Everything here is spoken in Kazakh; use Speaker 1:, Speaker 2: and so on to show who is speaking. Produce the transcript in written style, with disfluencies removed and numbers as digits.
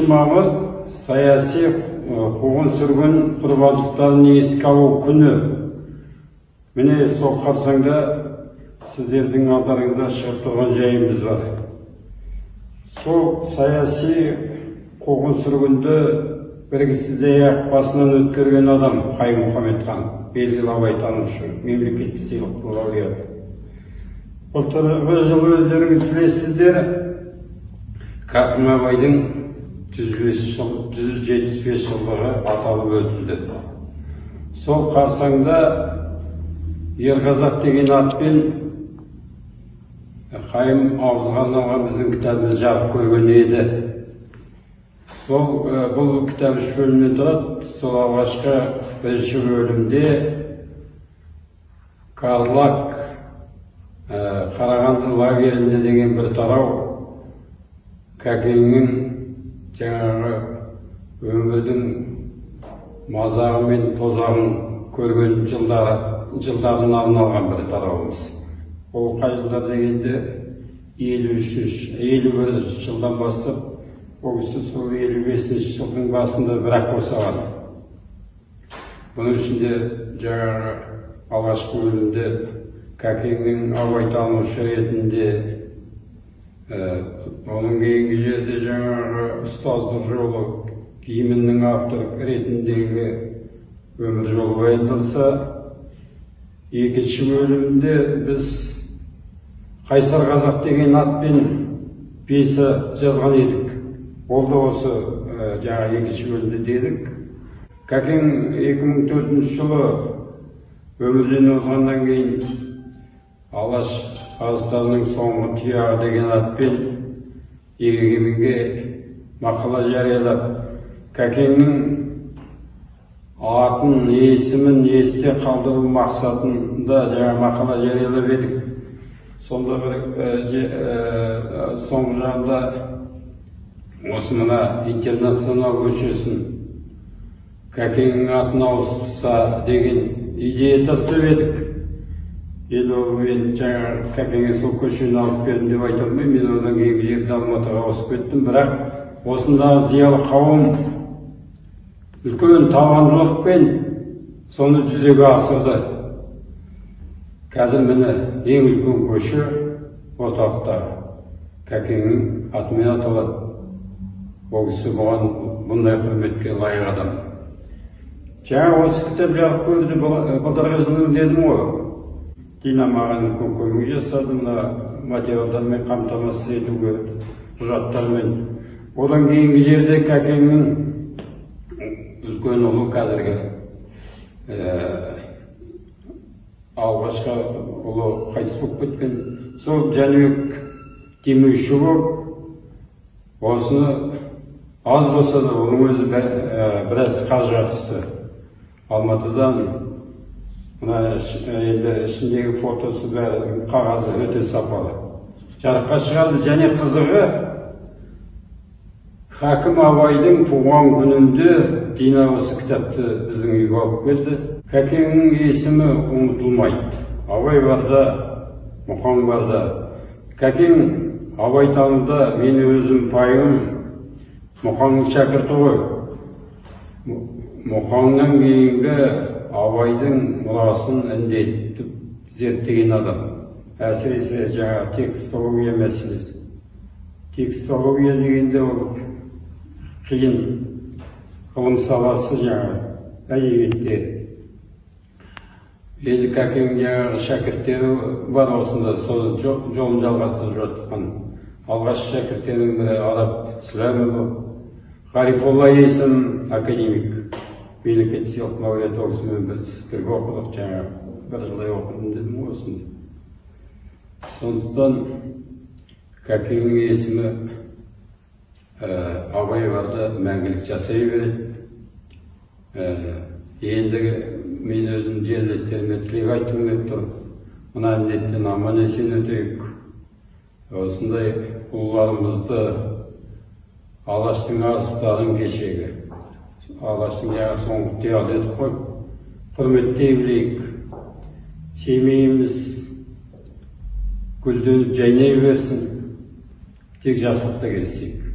Speaker 1: 4 мамыр саяси қуғын-сүргін құрбандықтарын еске алу күні. Міне сол қарсаңда сіздердің алдарыңызда шығып тұрған жайымыз бар. Сол саяси қуғын-сүргінді біргісіздей-ақ басынан өткерген адам Қайым Мұхаммедхан, белгілі абайтанушы, мемлекеттік сыйлықтың лауреаты. Былтырғы жылы өздеріңіз білесіздер, Хакім Абайдың 175 жылдығы аталып өтілді. Сол қарсаңда Ер Қазақ деген атпен Қайым ауызға арналған біздің кітабымыз жарық көрген еді. Сол бұл кітап 3 бөлімнен тұрады. Сол алғашқы бірінші бөлімде Карлак Қарағанды лагерінде деген бір тарау Кәкеңнің жаңағы өмірдің мазағы мен тозағын көрген жылдарына арналған бір тарауымыз. Ол қай жылдар дегенде 51 жылдан бастап, ол кісі сол 55 жылдың басында бірақ босаған. Бұның ішінде жаңағы алғашқы бөлімде Кәкеңнің абайтанушы ретінде, оның кейінгі жерде жаңағы ұстаздық жолы, гимннің авторы ретіндегі өмір жолы баяндалса, екінші бөлімде біз Қайсар Қазақ деген атпен пьеса жазған едік. Ол да осы жаңа екінші бөлімде дедік. Кәкең 2004 жылы өмірден озғаннан кейін Алаш арыстарының соңғы тұяғы деген атпен Егеменге мақала жариялап, Кәкеңнің атын, есімін есте қалдыру мақсатында жаңа мақала жариялап едік. Сонда бір соңғы жағында осы мына Интернационал көшесін Кәкеңнің атын ауысса деген идея тастап едік. Енді ол мен жаңа Кәкеңе сол көшені алып бердім деп айта алмаймын. Мен одан кейінгі жерде Алматыға ауысып кеттім. Бірақ осындағы зиялы қауым үлкен табандылықпен соны жүзеге асырды. Қазір міне ең үлкен көше орталықта Кәкеңнің атымен аталады. Ол кісі бұған бұндай құрметке лайық адам. Жаңа осы кітап жарық көрді былтырғы жылы дедім ғой. Дина маған үлкен көмек жасады, мына материалдармен қамтамасыз етуге, құжаттармен. Одан кейінгі жерде Кәкеңнің үлкен ұлы қазіргі алғашқы ұлы қайтыс болып кеткен, сол Жәнібек демеуші болып, осыны аз болса да оның өзі біраз қаржыға түсті. Алматыдан мына енді ішіндегі фотосы бәрі, қағазы өте сапалы жарыққа шығарды. Және қызығы, Хакім Абайдың туған күнінде Дина осы кітапты біздің үйге алып келді. Кәкеңнің есімі ұмытылмайды. Абай барда, Мұқаң барда. Кәкең абайтануда мен өзім пайым Мұқаңның шәкірті ғой. Мұқаңнан кейінгі Абайдың мұрасын індетіп зерттеген адам. Әсіресе жаңа текстология мәселесі. Текстология дегенде ол қиын ғылым саласы жаңа әдебиетте. Енді Кәкеңнің жаңағы шәкірттері бар осында, сол жолын жалғастырып жатқан. Алғашқы шәкірттерінің бірі Араб Сүләмұлы, Ғарифолла Есім, академик, мемлекеттік сыйлық лауреаты, ол кісімен біз бірге оқыдық, жаңа бір жылдай оқыдым дедім ғой осында. Сондықтан Кәкеңнің есімі Абай барда мәңгілік жасай береді. Ендігі мен өзім жерлестеріме тілек айтқым келіп тұр. Мына індеттен аман есен өтейік. Осындай ұлыларымызды, Алаштың арыстарын кешегі, Алаштың жаңа соңғы тұяғы дедік қой, құрметтей білейік. Семейіміз гүлденіп жайнай берсін, тек жақсылықта кездесейік.